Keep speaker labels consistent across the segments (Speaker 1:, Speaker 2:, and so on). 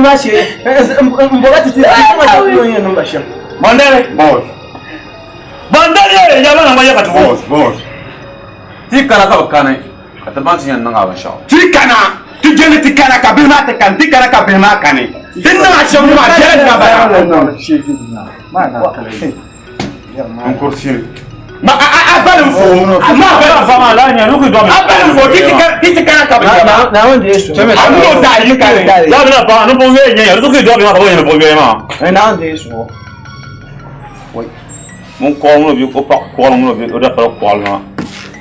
Speaker 1: maa shee n bɔra ti ti yɛn niŋ ba shɛm.
Speaker 2: Bandari. Boss. Bandari ye ya bana ma ya ka ti
Speaker 3: Boss, boss.
Speaker 2: Ti kana ka bi kani ka ti baŋ ti yɛn niŋ a binshɛɣu.
Speaker 3: Ti kana ti jeli ti kana ka bihi maa ti kani ti kana ka bihi maa kani. Ti niŋ a shɛm maa biɛla ti bala. N kursi. Ma a a a balim fo. Ma a balim
Speaker 2: fo ma la nya ruku do.
Speaker 3: A balim fo ti ti ti kana ka bi jama.
Speaker 1: Na wanda ya so.
Speaker 3: A n'o ta yi kani.
Speaker 2: Ya bi na pa no pon ye nya ruku do bi ma ka bo nya pon ye ma.
Speaker 1: Na wanda ya so.
Speaker 2: Mun ko ŋo bi ko pa ko ŋo bi o da pa ko ma.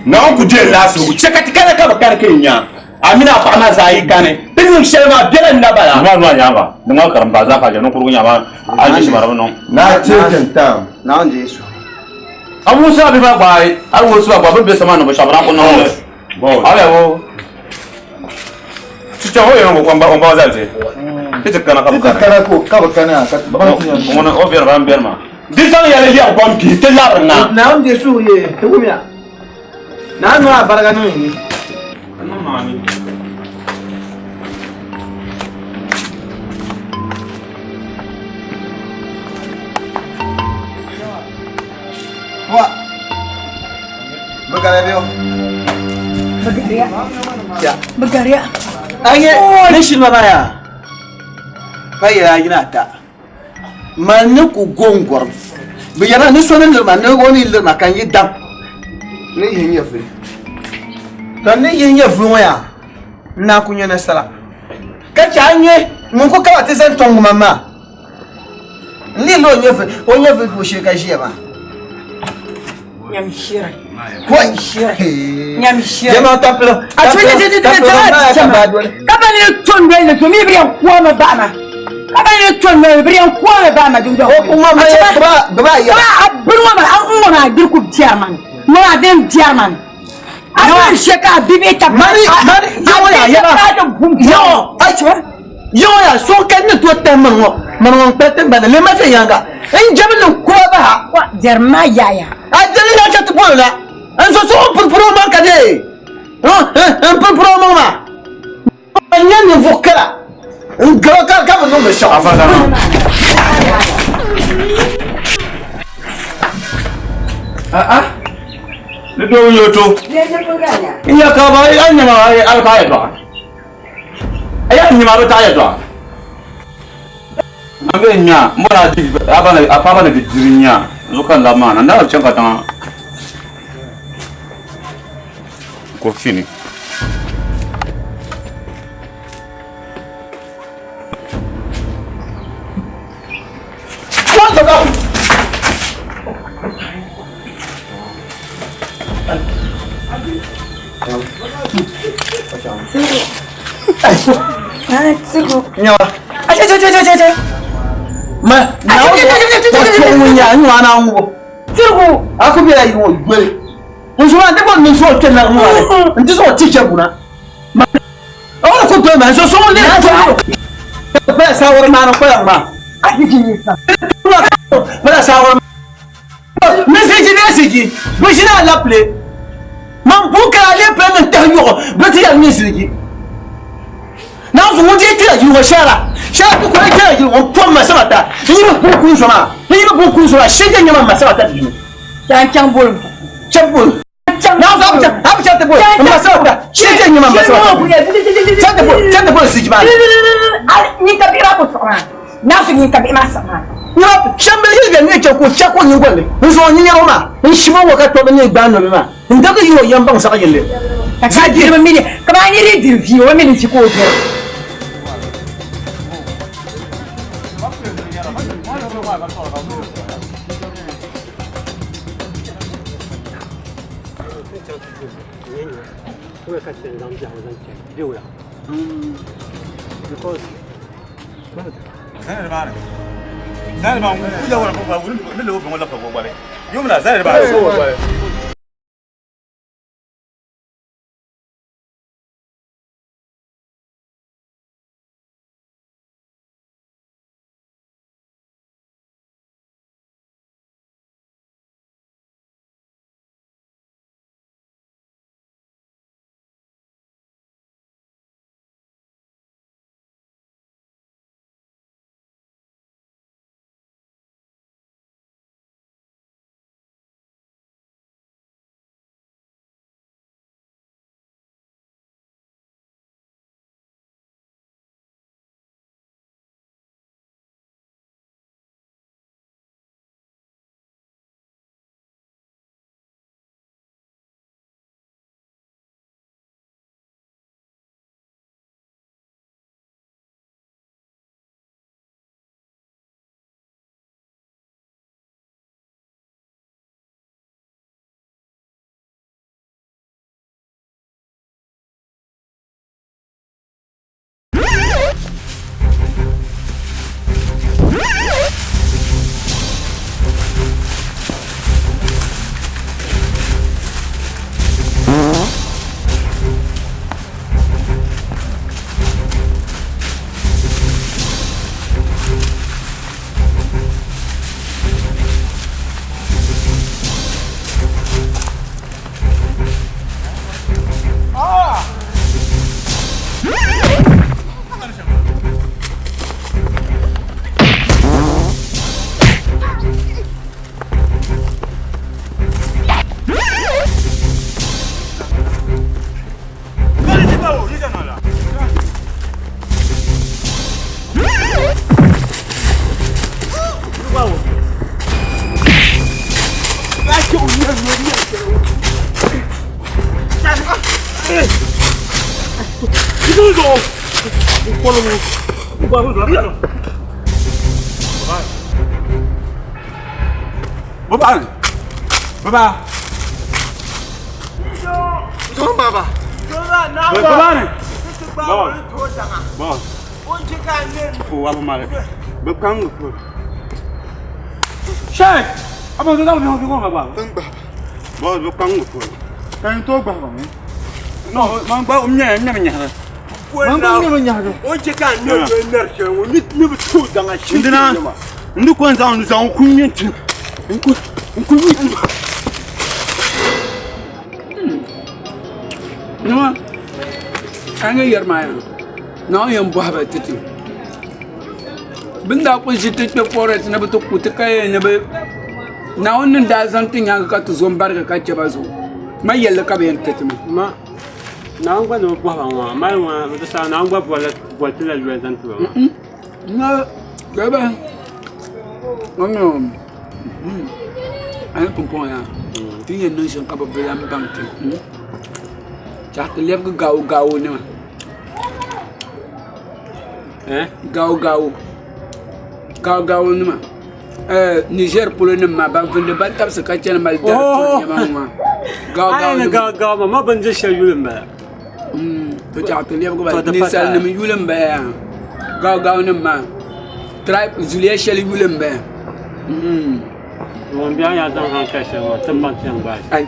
Speaker 3: Na ku je la su che ka ti kana ka bi kani ka nya. A mini a paɣa maa zaa yi kani. Ti niŋ shɛli maa biɛla n na bala.
Speaker 2: Ma no nya ba. Ni ma karam ba za ka je no kuru nya ma a ji shi ma no.
Speaker 4: Na taking time.
Speaker 1: Na wanda ya so.
Speaker 2: A musa bi ba gba a wo su ba gba bi be sama no ba shabra ko no.
Speaker 3: Boss.
Speaker 2: A wo. Ti cha ho ye no ko ba ba za je. Ti ti kana ka bi
Speaker 4: Ti
Speaker 2: kani.
Speaker 4: kana ko ka bi kani ka ti baŋ ti yɛn niŋ.
Speaker 2: Ŋuna o biɛri ba n biɛri ma.
Speaker 3: Di zaŋ yɛli lɛbi kom pii ti labiri na.
Speaker 1: Na wanda ya so ye ti wumiya. Na nuna a barga niŋ ni. Wa. Bagara biyo.
Speaker 5: Bagaria.
Speaker 1: Ya.
Speaker 5: Bagaria.
Speaker 1: Anye ni shi ma baya. Pa yɛra yina ta. Ma ni ku gongɔrim. Bi yɛra ni so ni lirima ni o ni lirima ka n yi dam. Ni yihi nyɛ vuli. Ka ni yihi nyɛ vuli ŋɔ yaa n naa ku nyɛ nasara. Ka chɛ a nyɛ ŋun ku kaba ti zani tɔŋ ŋuma maa. N lihi la o nyɛ vuli o nyɛ vuli doo shee ka ʒiya maa.
Speaker 5: Nyam shiri.
Speaker 1: Koi.
Speaker 5: Nyam shiri.
Speaker 1: Jama tapilo.
Speaker 5: A tu ti ti ti ti ti ka ba ni ton doli ni to mi bi yɛn kuwa ba ma. Ka ba ni ton doli bi yɛn kuwa ba ma dun
Speaker 1: O kuma ma ye ba ba ya.
Speaker 5: Ba a biri ŋɔ ma a ŋɔ ma diri ku biɛri man. Ŋɔ ma din biɛri man. A bi shɛ ka a bibi ta.
Speaker 1: Mani mani yawo ya yaba. Yawo. Yawo ya so ka ni to tan man ŋɔ. Man ŋɔ kpa tin bana le ma fe yanga. N jami ni kuwa ba ha.
Speaker 5: Wa biɛri ma yaya.
Speaker 1: A jeli na ka ti bolo la. N so so n purpuro man ka de. N purpuro man ma. N nyɛ ninvuɣu kara. N garo ka ka bi niŋ binshɛɣu.
Speaker 2: A'a. Ni doo yo to. N ya ka ba a nyama a ka ya to. Aya nyama ba ta ya to. An be nya mbora di aba na apa ba na di diri nya. Zo kan la ma na na chen ka ta. Ko fini.
Speaker 1: What the hell? Nyawa.
Speaker 5: A ce ce ce ce ce.
Speaker 1: Ma na wo ko ŋun nya n ŋmaa na ŋubo.
Speaker 5: Sirgu.
Speaker 1: A ku bela yi ŋɔ gbeli. N so maa n ti bɔri ni so kpɛ na ŋɔ ni n ti so ti chɛ buna. Ma o ku tooi ma n so so ŋun lee to bala saawari maani kpalaŋ maa. Bala saawari ni ziji ni ziji bi ʒini alapile man pun kala alepile ni tahi yɔɣu bi ti yɛli ni ziliji naawuni ŋun deei tira yili ŋɔ shɛhira shɛhira ti kɔli tira yili ŋɔ n pɔm ma sama ta n yi bi pun kun so maa n yi bi pun kun so maa shee nyɛ ma sama ta ti yino
Speaker 5: Chan chaŋ bol.
Speaker 1: chɛ bol naawuni a bi chɛ a bi chɛ ti bol n ma sama ta shee nyɛ ma sama ta chɛ ti bol chɛ ti bol ziliji maa ni.
Speaker 5: Nyin ka bihi maa ku siɣi maa. Naa su nyin ka bihi maa siɣi maa.
Speaker 1: Nyɛ shɛmbili yili bɛ ni chɛ ka o chɛ ka o nyingoli ni n zaŋ o nyinyɛrigu maa n shim o ŋɔ ka tɔbi ni gbaai nomi maa n dagi yi o yɛm baŋ saɣi yilli.
Speaker 5: Ka ka diri bi mini kamani niri yi diri vi o bi mini vi ka o diri.
Speaker 2: Zani ba ku da wala ko ba ni le wo bi ŋɔ la ka bo gbali. Yo mina zani ba. koligu. Baba. Baba.
Speaker 1: Baba.
Speaker 2: Baba ni. Baba. Baba. O abu male. Bɛ kan ko. Sheikh, abu zo dal bi ho baba. Baba bɛ kan ko.
Speaker 4: Kan to gba ba mi.
Speaker 2: No, man gba um nya nya nya.
Speaker 4: Man gba nya nya.
Speaker 3: O che ka ne do ner che o ni ni bi tu danga shi.
Speaker 2: Ndina. Ndi ko nzan nzan ku nyi ti. Nku nku nyi.
Speaker 6: Nima a ni yɛri maa yaa Naawuni yɛn bɔhi ba ti ti bɛ ni daa kuli ʒi ti kpe forest ni bɛ ti ku ti ka yɛli ni bɛ Naawuni ni daa zaŋ ti nyaaŋa ka ti zo m-barigi ka che ba zuɣu ma yɛlli ka bɛ yɛn ti ti
Speaker 7: maa. Ma Naawuni gba ni bi bɔhi ba ŋɔ mali ŋɔ di saha Naawuni gba boli ti la yoli zaŋ ti ba maa.
Speaker 6: A ni pumpɔŋɔ yaa ti ni yɛn niŋ shɛm ka bɛ bi lan baŋ ti chaɣ ti lɛbigi gawo nima gawo gawo nima Niger polo nima maa ban vindi ba tabisi ka chani mali dari turi nɛma ŋɔ maa gawo
Speaker 7: A ni
Speaker 6: nima
Speaker 7: gawo maa ma bindiri shɛli yuli m-bala.
Speaker 6: To chaɣ ti lɛbigi ba
Speaker 7: To di pa
Speaker 6: ninsalinima yuli m-bala yaa gawo gawo nima maa tribe zuliya shɛli yuli m-bala.
Speaker 7: Ŋun bɛ a yaa zaŋ hankali shɛli ŋɔ ti baŋ ti yɛn gbaai.
Speaker 6: Ai.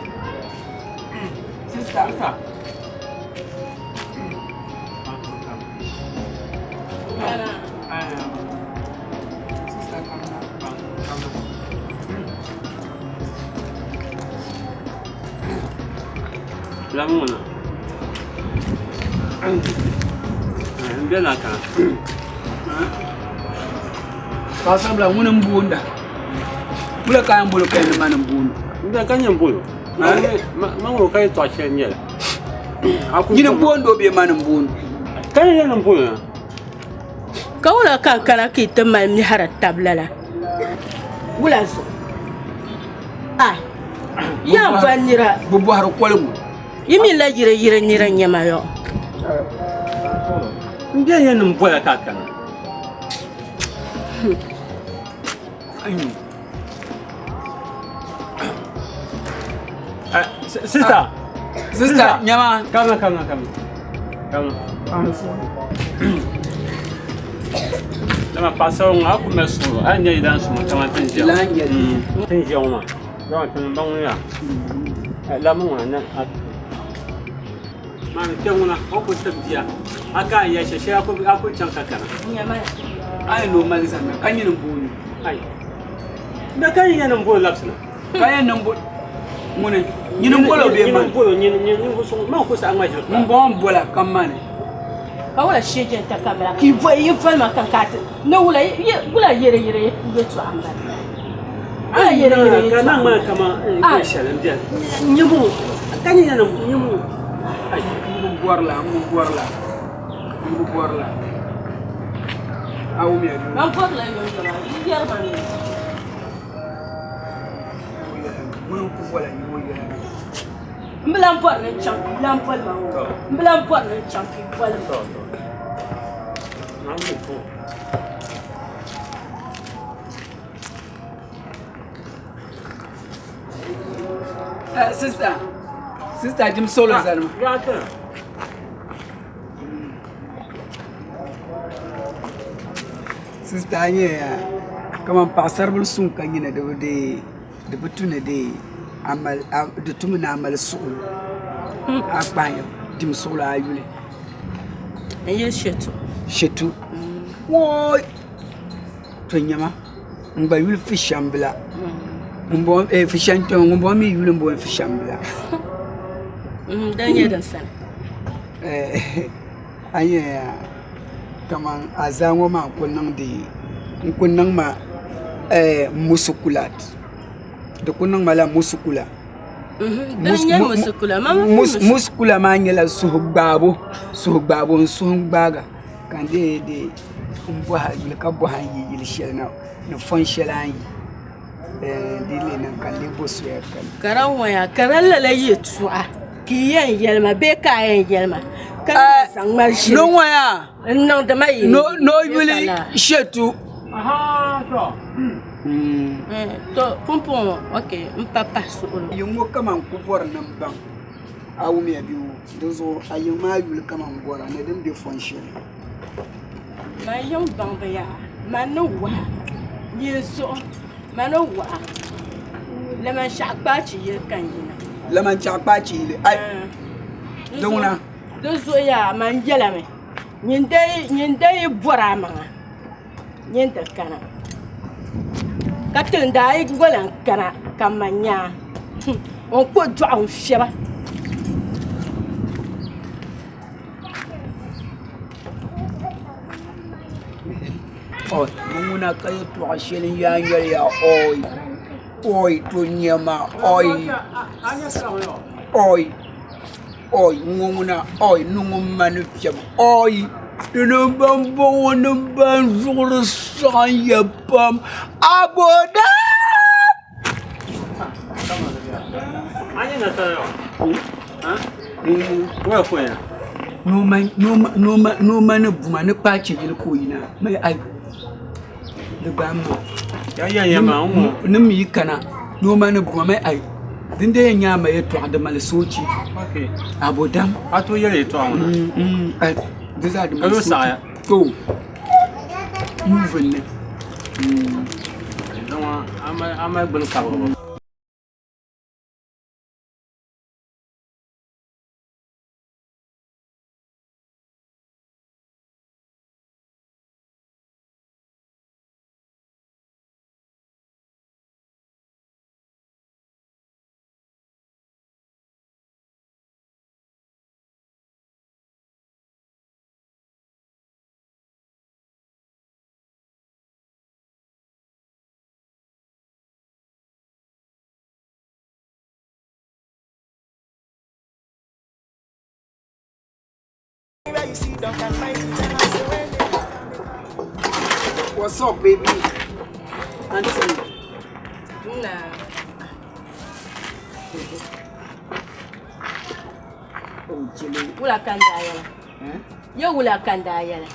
Speaker 7: Lam ŋuna. N bɛ na kana.
Speaker 6: Paɣasaribila ŋuni n boonda wula ka a yɛn boli ka yɛn ni mani n booni
Speaker 7: N bɛ ka nyɛ n bolo. Ma ŋɔ ka yɛltɔɣa shɛli n nyɛli.
Speaker 6: Nyini n booni o bee mani n booni
Speaker 7: Ka nyɛ n bolo na.
Speaker 8: Ka wula ka n kana ka yi ti mali mɛhiri tab lala? Wula zuɣu? Ai, yaa ba nira.
Speaker 6: Bɛ bɔhiri koligu.
Speaker 8: Yi mi la yiri yiri nira n-nyɛ ma yɔ.
Speaker 7: N bɛ nyɛ nim bola ka a kana. Sister.
Speaker 6: Sister, nyama.
Speaker 7: Come come come. Come. Dama paɣasarili ŋɔ a ku mali suɣulo a ni nyɛ yidan suma kamani ti ni ʒiya ŋɔ.
Speaker 6: Lan nyɛli.
Speaker 7: Ti ni ʒiya ŋɔ maa dama ti ni baŋ yaa lami ŋɔ na maani kpɛ ŋuna o ku tibi bia a ka a yɛ shɛli shɛli a ku chaŋ ka kana.
Speaker 6: A ni o mali zani ka nyini n booni.
Speaker 7: Ai. Bɛ ka yɛn n booni labisina.
Speaker 6: Ka yɛn niŋ bo ŋuni nyini n bolo bee
Speaker 7: Nyini
Speaker 6: mani
Speaker 7: n bolo nyini nyini ninvuɣu so ŋun man ku saɣi ŋma ʒiri
Speaker 6: ŋun bɔŋɔ n bola ka mani.
Speaker 8: Ka wula shee jɛn ta ka bala ka yi boli yi voli ma kan ka ti ni wula wula yɛrɛ yɛrɛ yɛltɔɣa n bala. Wula yɛrɛ yɛrɛ
Speaker 7: Ka na
Speaker 8: yɛltɔɣa.
Speaker 7: ŋmani kaman n shɛli n bɛni. Nyimu ka nyɛ yɛn nyimu. Ai.
Speaker 6: N bi bɔrila n bi bɔrila n bi bɔrila a wumya doo.
Speaker 8: Man bɔrila yom yoma yi yɛri ma mi.
Speaker 6: Ŋuni n ku bola nyɛ o yɛla.
Speaker 8: N bi lan bɔri ni n chaŋ ka yi lan boli ma ŋɔ. N bi lan bɔri ni n chaŋ ka yi boli ma.
Speaker 6: Sister, sister jim solo zani ma. Sister a nyɛ ya kaman paɣasaribili suŋ ka nyina di bi deei di bi tu ni deei di tumi ni a mali suɣulo a kpahi dim suɣulo a yuli.
Speaker 8: N yuli Shetu.
Speaker 6: Shetu wooyi to nyama n gba yuli Fishambila Fishankpɛma ŋun bɔŋɔ mi yuli n booni Fishambila.
Speaker 8: Dini nyɛ din sani.
Speaker 6: A nyɛ ya kaman a zaa ŋɔ maa n-kuli niŋdi n kuli niŋ ma musukulat di kuli niŋ ma la musukula
Speaker 8: Dini nyɛ musukula
Speaker 6: musukula maa nyɛla suhugbaabo suhugbaabo n suhu n-gbaaga ka n dee dee n bɔhi a yuli ka bɔhi a ni yi yili shɛli na ni fɔn shɛli a ni yi di lee niŋ ka n lee bo soya kani.
Speaker 8: Ka di ŋɔya ka di lala yɛltɔɣa ka yi yɛn yɛli ma bee ka a yɛn yɛli ma. Ka zaŋ ma ʒili.
Speaker 6: No ŋɔ yaa.
Speaker 8: N niŋdi ma yi.
Speaker 6: No no yuli shetu.
Speaker 7: Aha to.
Speaker 8: To pumpɔŋɔ ok n pa pahi suɣulo.
Speaker 6: Yiŋ ŋɔ kaman ku bɔri ni m baŋ a wumiya bɛ o dinzuɣu a yiŋ maa yuli kaman bɔra ni din be fɔn shɛli.
Speaker 8: Man yiŋ baŋbu yaa man ni waha nyin zuɣu man ni waha Lamanshɛɣu kpaachi yili ka n yina.
Speaker 6: Lamanshɛɣu kpaachi yili ai di ŋuna.
Speaker 8: Di zuɣu yaa man yɛlimi nyin dee yi bɔri a maŋa nyin ti kana ka ti daa yi gba lan kana ka m ma nya a o ni kpuɣi dɔɣu n-fiɛba.
Speaker 6: Oi bɛ ŋuna ka yɛltɔɣa shɛli n yaa yɛli ya oi oi to nyɛma oi oi oi ŋɔ ŋuna oi ni ŋun ma ni fiɛbi oi di ni ban bɔŋɔ ni ban zuɣuri saɣim ya pam abodaa. Noo ni buma ni kpaachi yili ka o yina di gbaai ma ni mi yi kana noo ni buma mii ai din dee yɛn nyɛ a ma yɛltɔɣa di mali soochi abodam di zaa di mali soochi to muuvin ni. What's up, baby? Auntie.
Speaker 8: Nah.
Speaker 6: Oh, Jilly.
Speaker 8: Wula ka n daa yɛla? Yɛ wula ka n daa yɛla?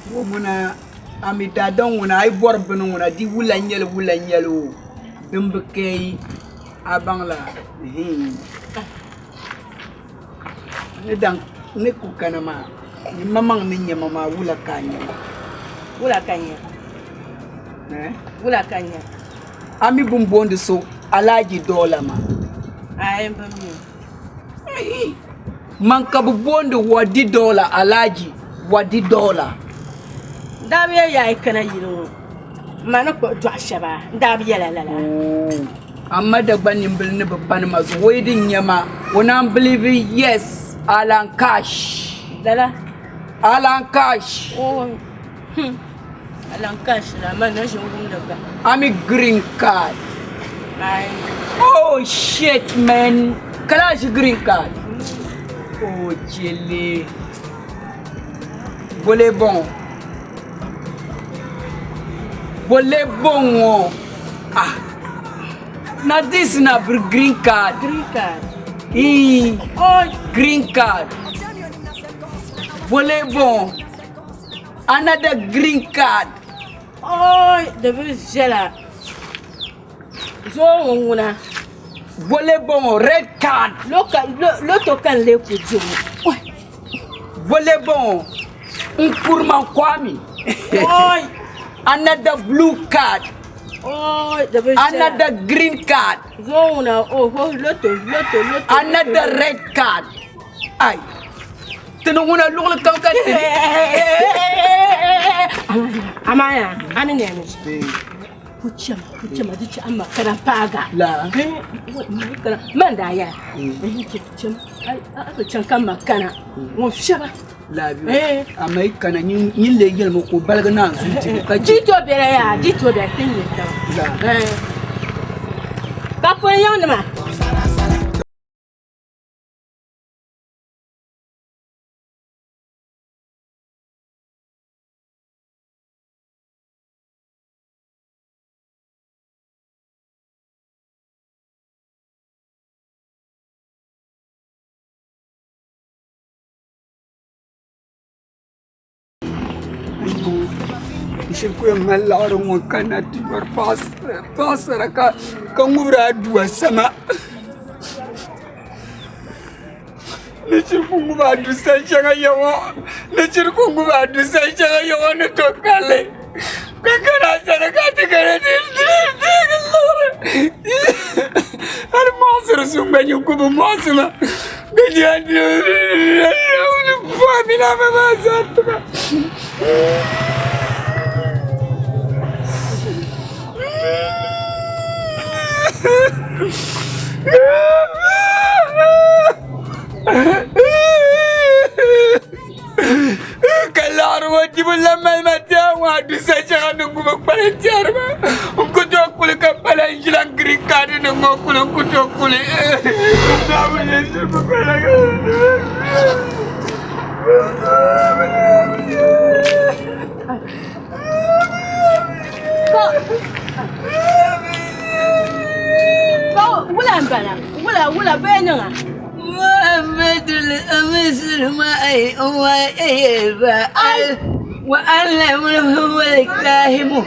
Speaker 6: Ŋɔ ŋuna a mi daadam ŋuna a yi bɔri bini ŋuna di wula n-nyɛli wula n-nyɛli o din bi kɛi a baŋ la ni daŋ ni ku kana maa ni maŋmaŋ ni nya ma maa wula ka a nya ma?
Speaker 8: Wula ka n nya? Wula ka n nya?
Speaker 6: A mi bɛ ni booni so Alhaji Dɔla maa?
Speaker 8: Aai m bi mi o.
Speaker 6: Man ka bɛ booni Wadi Dɔla Alhaji Wadi Dɔla.
Speaker 8: N daa bi yɛli yaa yi kana yili ŋɔ m ma ni kpuɣi dɔɣi shɛba n daa bi yɛla lala.
Speaker 6: Amma Dagbaŋ nimbili ni bi pani ma zuɣu o yi di nya ma o naan believe yes Alan Cash.
Speaker 8: Lala.
Speaker 6: Alan Cash.
Speaker 8: Oh. Alan Cash la man na ʒin wumdi gba.
Speaker 6: Ami green card.
Speaker 8: Ayi.
Speaker 6: Oh shit man. Kala ʒi green card. Oh chele. Bole bon. Bole bon ŋɔ. Ah. Na this na green card.
Speaker 8: Green card.
Speaker 6: Ee.
Speaker 8: Oh
Speaker 6: green card. Bole bon. Another green card.
Speaker 8: Oh, di bi viɛla. Zoo ŋɔ ŋuna.
Speaker 6: Bole bon red card.
Speaker 8: Loto ka n lee ku di ŋɔ.
Speaker 6: Bole bon Nkrumah Kwame.
Speaker 8: Oi.
Speaker 6: Another blue card.
Speaker 8: Oi, di bi viɛla.
Speaker 6: Another green card.
Speaker 8: Zoo ŋuna oh, oh loto loto loto.
Speaker 6: Another red card. Ai. Tini ŋuna luɣuli kam ka ti.
Speaker 8: Amaya, ami nɛmi. Ku chɛma, ku chɛma di chɛ ama kana paaga.
Speaker 6: La.
Speaker 8: Man daa yɛla. Ku chɛma, a bi chaŋ ka ma kana. Ŋun fiɛba.
Speaker 6: Laabi. Ama yi kana nyin lee yɛlimi ka o baligi naanzuu dibu ka chɛ.
Speaker 8: Di to bɛla yaa, di to bɛla ti nyɛ taba.
Speaker 6: La.
Speaker 8: Ka pun yiŋnima.
Speaker 6: m-bɔŋɔ. N shiri ku yɛn mali liɣiri ŋɔ kanna ti yɔri paɣisara ka ŋubiri aduwa sama. Ni shiri ku ŋubi a du sa shɛŋa ya ŋɔ ni shiri ku ŋubi a du sa shɛŋa ya ŋɔ ni to kalli ka kana a sani ka ti kana ti deegi liɣiri hali muɣisiri suŋ gba nyin ku bi muɣisi ma ka chɛ a pɔhi mini a ma maa zaa tiba. Ka laɣiri ŋɔ dibu lan mali ma tɛha ŋɔ a du sa shɛŋa ni ŋubi kpali tɛhiri ma n ku tooi kuli ka pala n ʒila giriin kaadi nim ŋɔ kuli n ku tooi kuli
Speaker 8: Wula n bala wula wula bee niŋa
Speaker 6: محمد الأمثل ما وأعلم هو الكاهم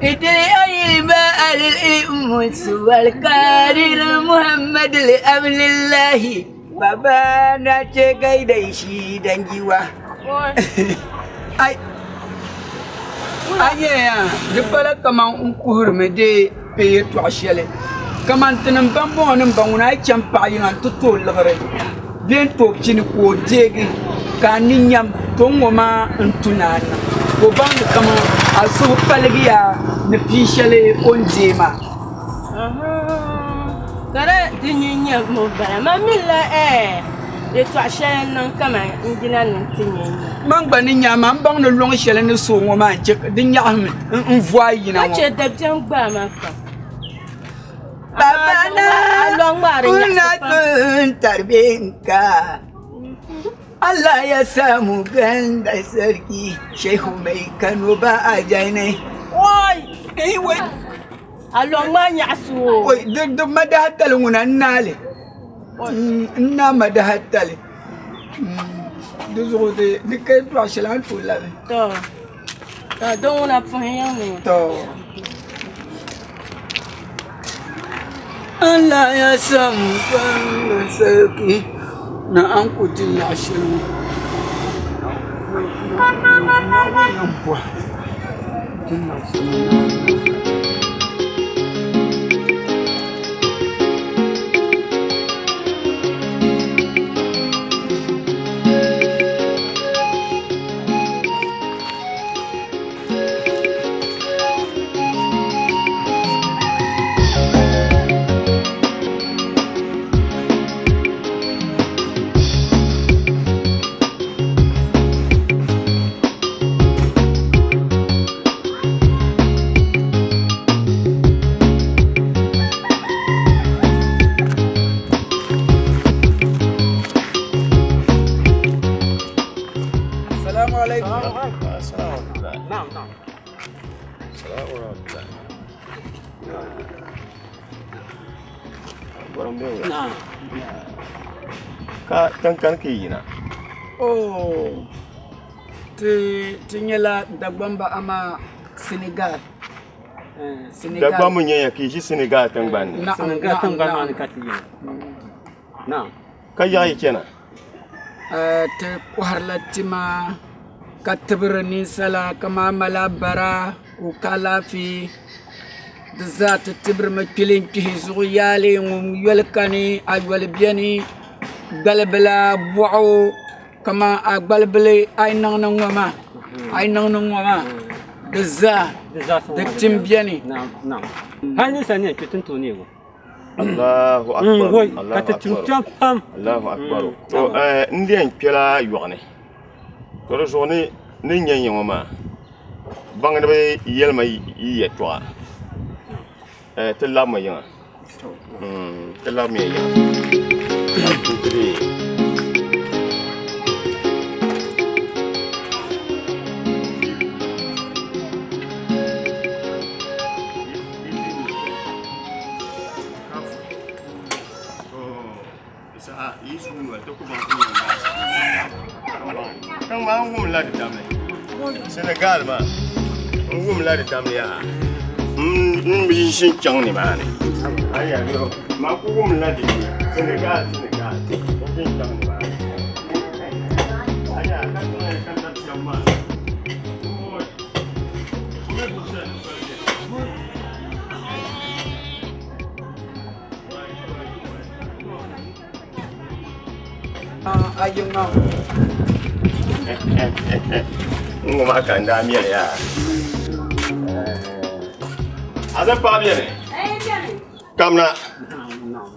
Speaker 6: إدري ما الإمس والكارر محمد لأمن الله Baba na ce gaida shi dan giwa. Ai, a nyɛya di pala kaman n kuhirimi dee bɛ yɛltɔɣa shɛli kaman tinim ban bɔŋɔ nim ba ŋuna a yi chaŋ paɣa yiŋa n ti tooi liɣiri bee n tooi pini ka o deegi ka a ni nyam to n ŋɔ maa n tu ni a niŋ ka o baŋ ni kaman a suhu paligiya ni pia shɛli o ni deei maa.
Speaker 8: Ka di di nyɛ ŋun bala man mi la yɛltɔɣa shɛli n niŋ kaman n yina ni n ti nyɛ nyɛ.
Speaker 6: Man gba ni nya maa m baŋ ni lɔŋ shɛli ni so ŋɔ maa n-chɛ di nyaɣisimi n-voai yina
Speaker 8: Ka
Speaker 6: ŋɔ.
Speaker 8: chɛ dabiɛm gbaai ma pam.
Speaker 5: Baba na
Speaker 8: A lɔŋ maa di nyaɣisi pam.
Speaker 5: kuna tarbinka Allah ya samu ganda sarki shehu mai Kano ba a jainai.
Speaker 8: Oi!
Speaker 6: Ei wai!
Speaker 8: A lɔŋ maa nyaɣisi o.
Speaker 6: Oi, di di madaha tali ŋuna n naali. N naa madaha tali. Di zuɣu di di ka yɛltɔɣa shɛli a ni tooi labi.
Speaker 8: To, to di ŋuna puhi yiŋ ni.
Speaker 6: To. Allah ya samu ganda sarki na an ku ti yaɣa shɛli ŋɔ. Salamu alaikum.
Speaker 7: Na'am na'am. Na'am.
Speaker 3: Ka tiŋkani ka yi yina?
Speaker 6: Oh, ti ti nyɛla Dagbamba amaa Senegal. Senegal.
Speaker 3: Dagbamba nyɛ ya ka yi ʒi Senegal tiŋgbani ni?
Speaker 6: Na'am,
Speaker 7: Senegal
Speaker 6: na'am,
Speaker 7: tiŋgbani maa
Speaker 6: na'am.
Speaker 7: ni ka ti yina. Na'am.
Speaker 3: Ka yaɣa yi chana?
Speaker 6: Ti kɔhirila tima ka tibiri ninsala kamani mali bara ka o ka alaafee di zaa ti tibirimi kpili n-kpihi zuɣu yaali ŋun yoli kani a yoli beni gbalibila bɔɣu kamani a gbalibili a yi niŋ ni ŋɔ maa a yi niŋ ni ŋɔ maa di zaa di tim beni.
Speaker 7: Na'am na'am. Hali ninsal ni yɛn kpi ti ni tooi neegi o.
Speaker 3: Allahu akbar.
Speaker 7: Woi, ka
Speaker 3: Allahu
Speaker 7: ti tim
Speaker 3: akbar.
Speaker 7: kpɛm pam.
Speaker 3: Allahu akbar. To n di yɛn kpɛla yɔɣu ni. To di zuɣu ni ni nyɛ nyɛ ŋɔ maa baŋdiba yɛlima yi yɛltɔɣa ti labimi yiŋa. Ti labimiya yiŋa. Ti deei. Tiŋ maa wumla di damli. Senegal maa n wumla di damli yaa n bi ʒi n chaŋ nimaani man ku wumla di Senegal Senegal n ʒi n chaŋ nimaani aya ka ka ka shɛm maa N ŋɔ maa ka n daa mɛli yaa a zaŋ paɣa bɛni kamina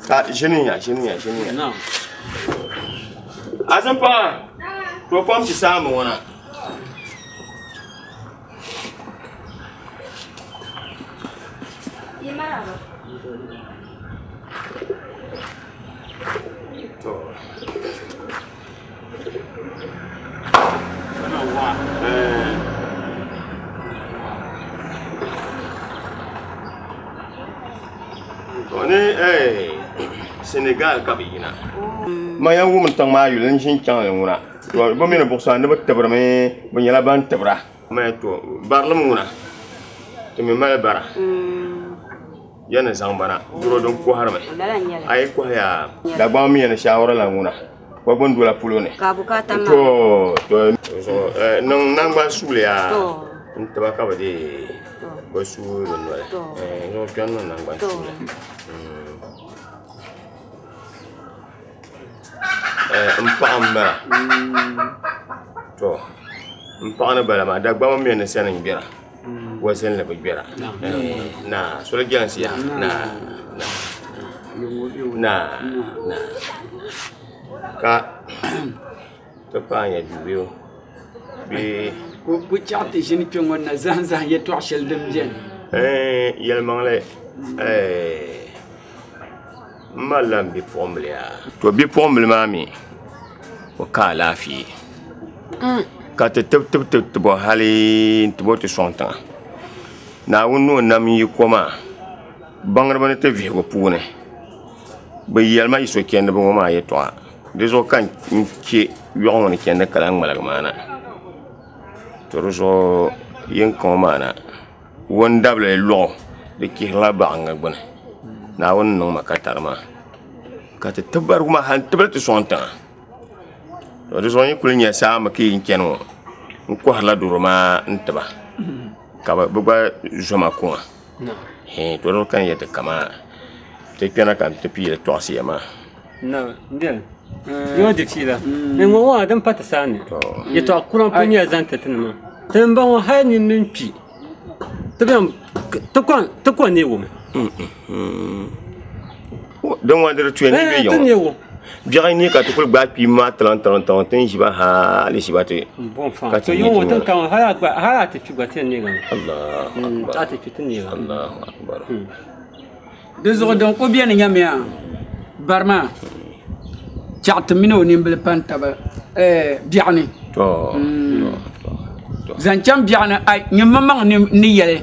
Speaker 3: ka ʒini ya ʒini ya ʒini ya a zaŋ paɣa to kom ti saami ŋɔ na Ni Senegal ka bi yina man yɛn wum tiŋ maa yuli n ʒi n chaŋ li ŋuna bi mini buɣusa ni bi tibirimi bi nyɛla ban tibira Barilim ŋuna ti mi mali bara ya ni zaŋ ba na doro din kɔhirimi a yi kɔhi yaa Dagbaŋ mi ni shaawara la ŋuna o gbuni dola polo ni to niŋ nangbani suuli yaa n tiba ka bi dee bi suui bi noli zuɣu kpɛri niŋ nangbani suuli N paɣa n bala to n paɣa ni bala maa Dagbaŋ mii ni sani n gbɛra o zinli bi gbɛra naa soli jɛlinsi yaha naa naa naa ka ti paai nyɛ duu bee bee
Speaker 6: Ku chaɣ ti ʒini kpe ŋɔ na zahim zahim yɛtɔɣ shɛli din beni.
Speaker 3: Yɛlimaŋli M malila m bipuɣimbila yaa. To bipuɣimbila maa mi o ka alaafee ka ti tib tib tib tib o hali n-tib o ti sɔŋ tiŋa. Naawuni ni o nam yiko maa baŋdiba ni ti vihigu puuni bɛ yɛli ma yi so chɛndiba ŋɔ maa yɛtɔɣa. Di zuɣu ka n che yɔɣu ŋɔ ni chɛndi ka lahi ŋmaligi maa na. To di zuɣu yin ka ŋɔ maa na. Wundabili lɔɣu di chihirila baɣiŋga gbuni Naawuni niŋ ma katari maa ka ti ti barigu maa hali n-tibili ti sɔŋ tiŋa to di zuɣu n yi kuli nya saamba ka yi chani ŋɔ n kɔhirila doro maa n-ti ba ka bɛ gba zo ma kuŋa to di zuɣu ka n yɛli ti kamaa ti kpɛna ka ti piiri tɔɣisiya maa.
Speaker 7: Yɔ di fiila ni ŋɔ maa din pa ti saani yɛtɔɣa kura n-kuli nyɛla zaŋ ti ti nima ti ni bɔŋɔ hali nini mini kpi ti ko neei o mi.
Speaker 3: Din ŋɔ di tuya ni bɛ yiŋ biɛɣu ni ka ti kuli gbaai kpiimba maa tilaŋ tilaŋ tilaŋ ti ni ʒi ba hali ʒi ba ti
Speaker 7: ka ti nyɛ ti hali a ti kpi gba ti yɛn neegi mi.
Speaker 3: Allahu akbar
Speaker 7: a ti kpi ti neegi mi.
Speaker 3: Allahu akbar.
Speaker 6: Di zuɣu din ku beni nyamiya, bari maa chaɣ ti mini o nimbila pani taba biɛɣu ni. Zaŋ chaŋ biɛɣu ni, ai, nyin maŋmaŋ ni yɛli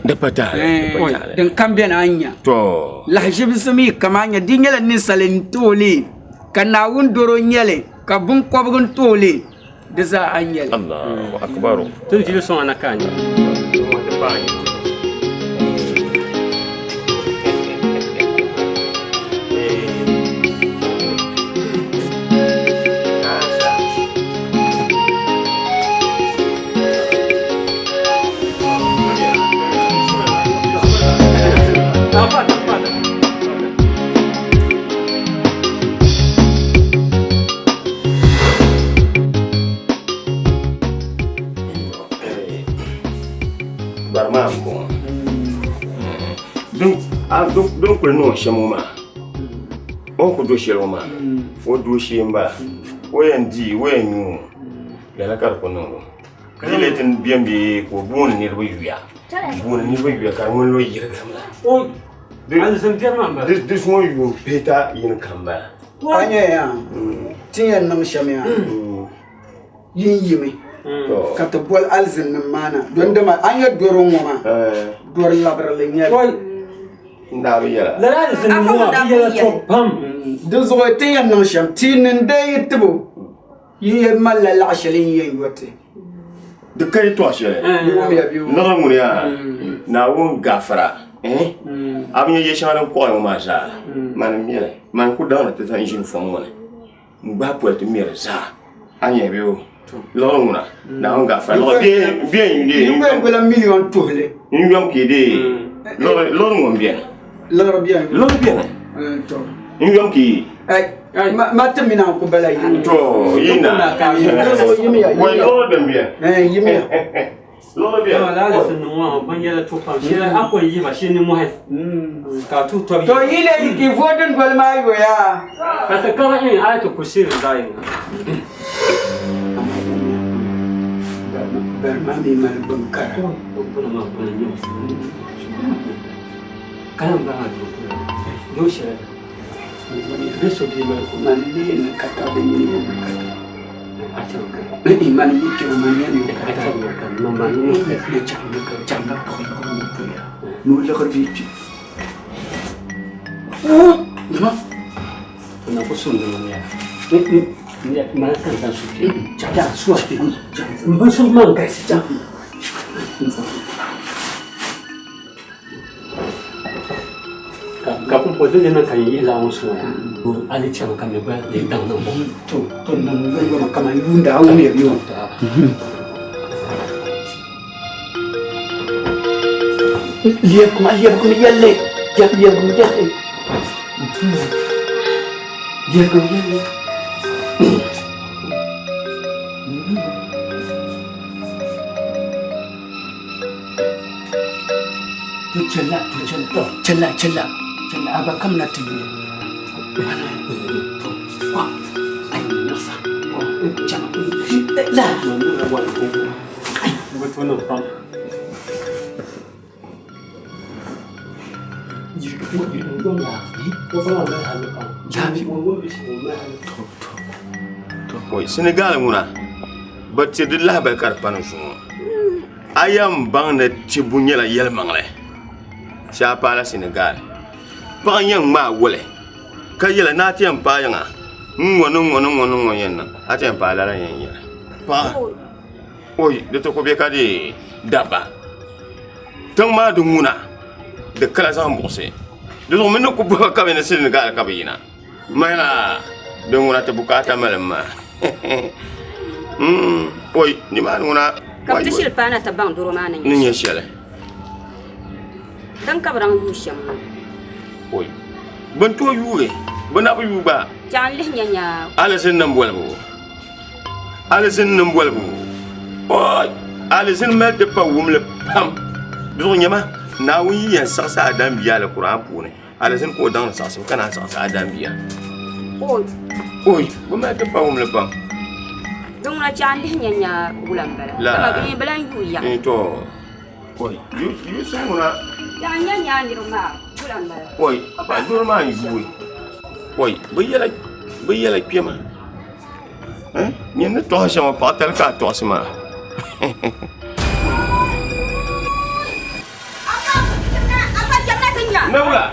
Speaker 6: din kam beni a ni nya. Lahiʒibisi mi kam a ni nya, di nyɛla ninsali n-ti o li, ka Naawuni dɔro n-nyɛ li, ka biŋkɔbigu n-ti o li, di zaa a ni nya li.
Speaker 7: Ti ni sɔŋ a na ka a nya.
Speaker 3: Bari maa n bɔŋɔ din kuli niŋ shɛm ŋɔ maa o ni ku do shɛli ŋɔ maa o dooshee n bala o yɛn dii o yɛn nyuu lala ka di ku niŋ o di lee ti bɛn bɛ ka o booni niraba yuya booni niraba yuya ka di ŋmanila o yirigimi la di zuŋɔ yuun pihita yini kam bala
Speaker 6: A nya yaa ti ni yɛn niŋ shɛm yaa yin yimi ka ti boli alizinnim maa na don dama a nya dɔro ŋɔ maa dɔri labirili n-nyɛ li. Di zuɣu ti ni yɛn niŋ shɛm ti ni n-deei yi tibo yi yɛn malila laɣ shɛli n-yɛn yo ti.
Speaker 3: Di ka yɛtɔɣ shɛli. Liɣiri ŋuni yaa, Naawuni gaafara, a bi nya yɛ shɛŋa din kɔɣi ŋɔ maa zaa, mani m-mi li. Mani ku daŋdi ti zaŋ ʒini fɔŋ ŋɔ ni n-gbahi poli ti me di zaa. A nya bee o? Liɣiri ŋuna, Naawuni gaafara, liɣiri bee n-deei. N yom ka yi deei liɣiri ŋɔ m-beni.
Speaker 6: Liɣiri beni.
Speaker 3: Liɣiri beni. N yom ka yi.
Speaker 6: Ma ti mini a ku bala yi.
Speaker 3: To yi na. Wai liɣiri din beni.
Speaker 6: Yimiya.
Speaker 3: Liɣiri beni.
Speaker 7: Lala sin niŋ ŋɔ bin yɛla tu pam shee a ko yihi ba shee nimmohi ka tu tɔbi.
Speaker 6: To yi le yi ki voodin doli maa yoya.
Speaker 7: Ka ti kara in ayatul kursi zaɣ yinga.
Speaker 6: Bari maa mi mali bin kara.
Speaker 7: Kana ba do do shɛli bɛ so bia mali ko
Speaker 6: mani ne ni ka ta bɛ ni ne ka ta
Speaker 7: a chɛŋ ka
Speaker 6: ni mani yi kpɛ mani ne ni ka
Speaker 7: a
Speaker 6: ta
Speaker 7: chɛŋ ka ma ma ni
Speaker 6: ne chɛŋ ni ka chɛŋ ka kpuɣi ko ni puya ni o liɣiri bɛ kpɛ
Speaker 7: nama na ko sum dama ya ni ma kan san su ke cha su a ke n ba su man ka si cha ka kun po dole na kan yi la ŋɔ su ya ali chɛŋ ka mi gba di daŋ niŋ
Speaker 6: to to niŋ yoma kaman yuunda a wumya bɛ o lɛbigimi lɛbigimi yɛlli lɛbigimi yɛlli lɛbigimi yɛlli to chɛla to chɛla chɛla chɛla chɛla a ba kamina ti yuli to kwa ai nasa chɛma la
Speaker 3: Senegal ŋuna bi tiri di lahabali ka di pa ni zuŋɔ a yɛn baŋ ni tibu nyɛla yɛlimaŋli shee a paala Senegal paɣa n yɛn ŋmaai woli ka yɛli ni a ti yɛn paai yiŋa n ŋɔ ni ŋɔ ni ŋɔ ni ŋɔ yɛn niŋ a ti yɛn paai lala yɛn yɛli paɣa oi di ti ku bɛ ka dee dabba tiŋ maa di ŋuna di kala zaŋ buɣusi di zuɣu mini ni ku bɔhi ka bi ni Senegal ka bi yina mahila di ŋuna ti bukaata mali maa oi nimaani ŋuna
Speaker 9: ka bi ti shiri paana ti baŋ doro maa ni
Speaker 3: ni nyɛ shɛli
Speaker 9: din ka bi daŋ yuui shɛm ŋɔ
Speaker 3: oi bin tooi yuugi bi na bi yuui gba
Speaker 9: chɛŋ n lihi nyɛ nya
Speaker 3: alizin nim bolibu Alizin nim bolibu oi alizin mali ti pa wumli pam di zuɣu nyɛma Naawuni yi yɛn saɣisi Adam bia Alkur'aan puuni alizin ka o daŋdi saɣisibu ka naan saɣisi Adam bia oi bi mali ti pa wumli pam
Speaker 9: din ŋuna chɛŋ n lihi nyɛ nya wula n bala dama bi bi lan yuui yaɣi
Speaker 3: to oi yuusi ŋuna
Speaker 9: chɛŋ n nyɛ nya niriba maa wula n bala
Speaker 3: oi doro maa n yuui oi bi yɛla kpɛma Nyini ni tɔhi shɛm o paɣa tali ka a tɔɣisi maa. Nawula.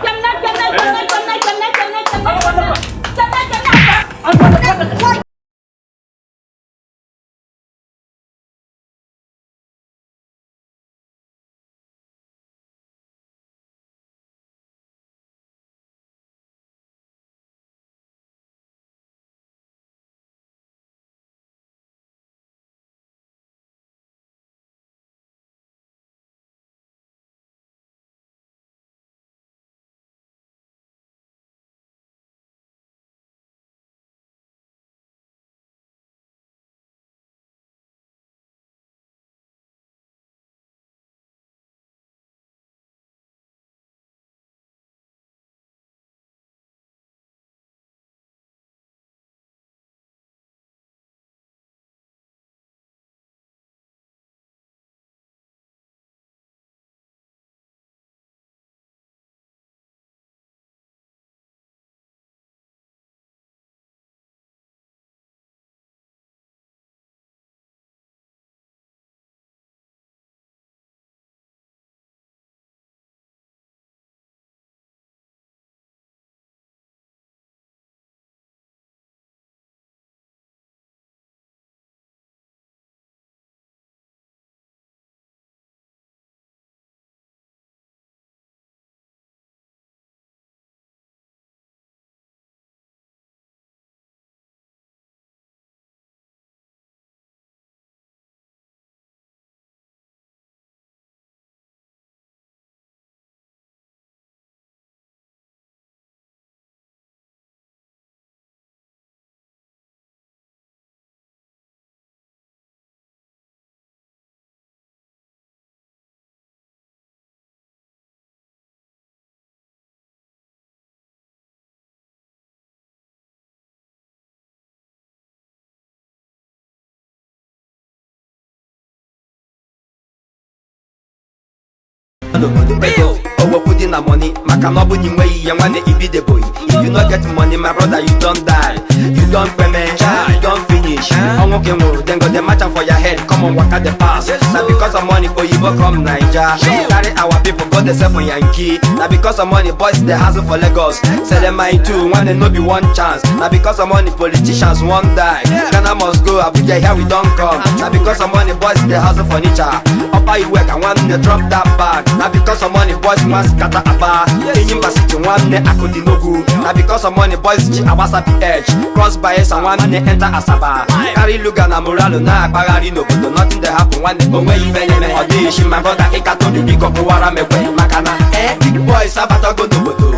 Speaker 10: N'obodo ego owokwu dị na money maka na ọ bụ na inweghị ya nwanne ibideboyi. If you no get money, my brother, you don die, you don kpeme, you don finish. Ọnwụ ke nwụrụ, dem go dey match am for your head. Come on, waka dey pass. Na because of money oyibo come Naija, carry our people go dey sell for Yankee. Na because of money boys dey hustle for Lagos, sell mine too. Nwanne, no be one chance. Na because of money politicians wan die. Ghana must go, Abuja, here we don come. Na because of money boys dey hustle for Onitsha, Upper Iweka. Nwanne, drop that bag. Na because of money boys wan scatter Aba, Enyimba City. Nwanne, akụ dị n'ogwu. Na because of money boys ji agbasa PH, cross Bayelsa, nwanne, enter Asaba, carry Luga na Moralo na-akpagharị n'obodo. Nothing dey happen, nwanne, onweghị ife na-eme. Ọ dịghị isi, my brother, ịkata obi, biko kụwara m ekwe maka na big boys abatago n'obodo,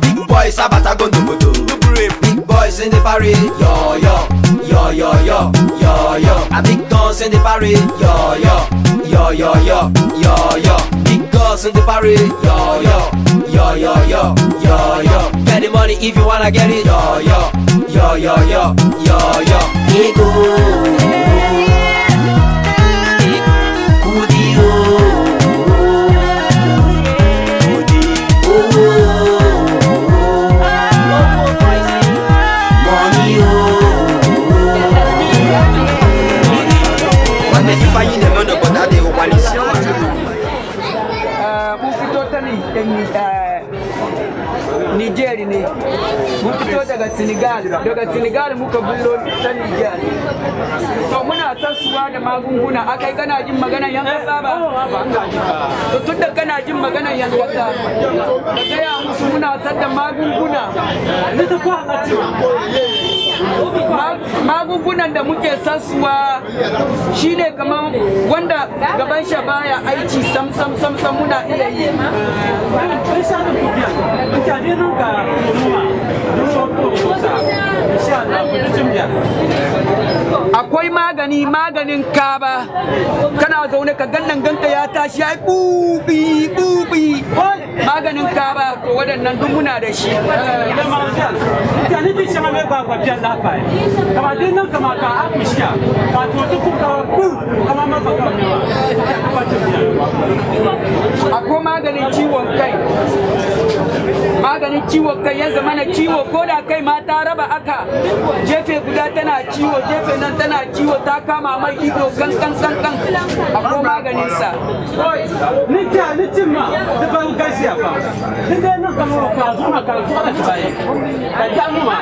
Speaker 10: big boys abatago n'obodo, big boys in the party, yo yo yo yo yo yo yo, a big guns in the party, yo yo yo yo yo yo yo, big girls in the party, yo yo yo yo yo yo yo. Get the money if you wanna get it, yo yo yo yo yo yo yo. Ego Kudi o Kudi o Money o. Nwanne, ife anyị na-eme n'obodo adịghịkwa n'isi.
Speaker 6: Mun fito ta Niger ne, mun fito daga Senegal, daga Senegal muka bullo ta Niger. To, muna sassuwa da magunguna akai. Kana jin maganan yan kasa ba? To, tun da kana jin maganan yan kasa, ka gaya musu muna sadda magunguna. Magungunan da muke sassuwa shine kamar wanda gaban shi baya aiki sam sam sam sam, muna iya yi. Akwai magani, maganin kaba. Kana zaune ka gannan ganka ya tashi ya yi bubi bubi, maganin kaba. To, waɗannan duk muna da shi.
Speaker 7: Mutane din shama mai ba gwa biyan lafaye. Kama din nan kama ka akushiya. Ka to tu ka ku kama ma fa ka mewa.
Speaker 6: Akwai maganin ciwon kai. Maganin ciwon kai ya zama na ciwo ko da kai ma ta raba aka jefe guda tana ciwo, jefe nan tana ciwo, ta kama mai ido kan kan kan kan, akwai maganin sa.
Speaker 7: Ni ta ni tin ma da ban gaskiya fa. Ni dai nan kama ka zo ma ka zo da baye. Ka ja mu ma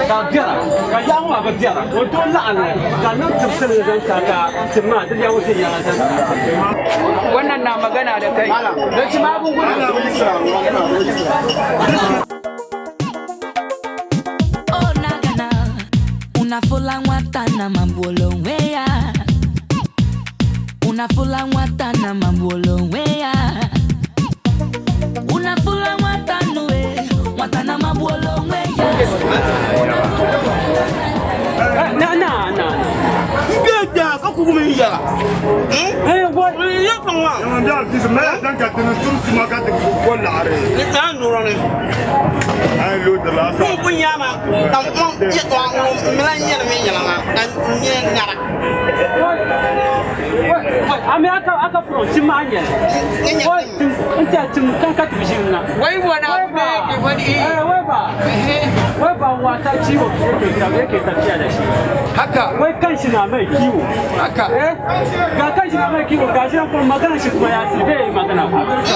Speaker 7: ka biyara. Ka ja mu ma ba biyara. O to la an ka nan tafsir da ka ka tin ma da ya wuce ya san.
Speaker 6: Wannan na magana da kai don shi magunguna.
Speaker 11: Ọ na-agana unu afụla nwata na magbuola onwe ya, unu afụla nwata na magbuola onwe ya, unu afụla nwata nue nwata na magbuola onwe ya.
Speaker 7: Na na na.
Speaker 4: Mbia ka kuku mi yala.
Speaker 7: Eh, wa
Speaker 4: ya kan wa.
Speaker 3: Mbia fi ma san ka tin tum tuma ka ti ko laare.
Speaker 4: Ni ta nuro ni.
Speaker 3: Ai lo de la sa.
Speaker 4: Ku bu nyama. Ka mo ye to an mi la nyela mi nyela ma. Ka nye ngara.
Speaker 7: Ami aka aka furo tin ma anya. Wai in ta tin kan ka tubi na.
Speaker 6: Wai wani abu ne yake faɗi?
Speaker 7: Eh, wai ba. Wai ba wasa ciwo yake yake tafiya da shi.
Speaker 6: Haka.
Speaker 7: Wai kan shi na mai kiwo.
Speaker 6: Haka.
Speaker 7: Eh, ga kan shi na mai kiwo, ga shi kuma magana shi kuma ya ci bai yi magana.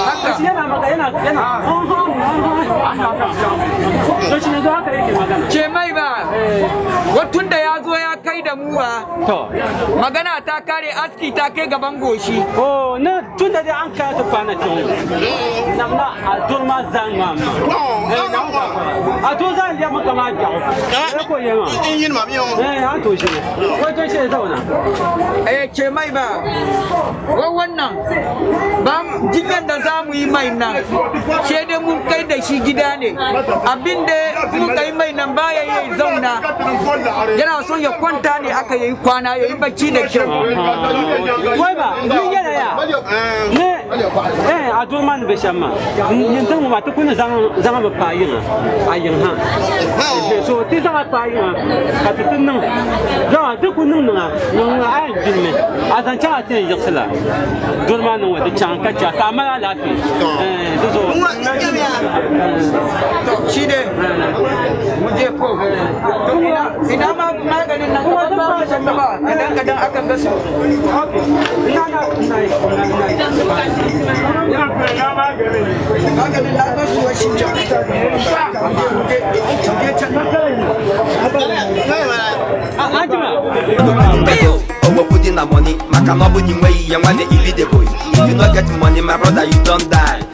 Speaker 7: Haka. Shi yana magana yana yana. To, shi ne haka yake magana.
Speaker 6: Ce mai ba watun da ya zo ya kai da muwa.
Speaker 7: To.
Speaker 6: Magana ta kare, aski ta kai gaban goshi.
Speaker 7: Oh, na tun da dai an kai ta kwana tun. Na na a durma zanga ma. Eh, na a to zan ya maka ma jawo. Eh, ko yema.
Speaker 4: In yin ma mi yo.
Speaker 7: Eh, an to shi ne. Wai to shi zauna.
Speaker 6: Eh, ce mai ba wai wannan ba jinyan da za mu yi mai nan, sai dai mun kai da shi gida ne. Abin da muka yi mai nan baya yi zauna, yana son ya kwanta ne aka yi kwana ya yi bacci da kyau.
Speaker 7: Wai ba ni yana ya. Ne Eh, a duri maa ni be shɛm maa, nyin tiŋ ŋɔ maa ti ku ni zaŋ mi paai yiŋa, a yiŋ ha. So ti zaŋ a paai yiŋa ka ti ti niŋ, dama di ku niŋ niŋa, niŋ niŋa a yɛn gbinimi, a zaŋ chaŋ a ti yɛn yiɣisi la duri maa ni ŋɔ di chaŋ ka chɛ ka a mali alaafee. Eh, di zuɣu.
Speaker 6: Shi dai mu je ko to ina ina ma maganin nan kamar ba mu san ba kadan kadan akan ga su. Maganin na ga su shi can mu je mu je can.
Speaker 10: Owo kudi na money, maka na ọ bụ na ị nweghị ya nwanne ibido boy. If you no get money, my brother, you don die.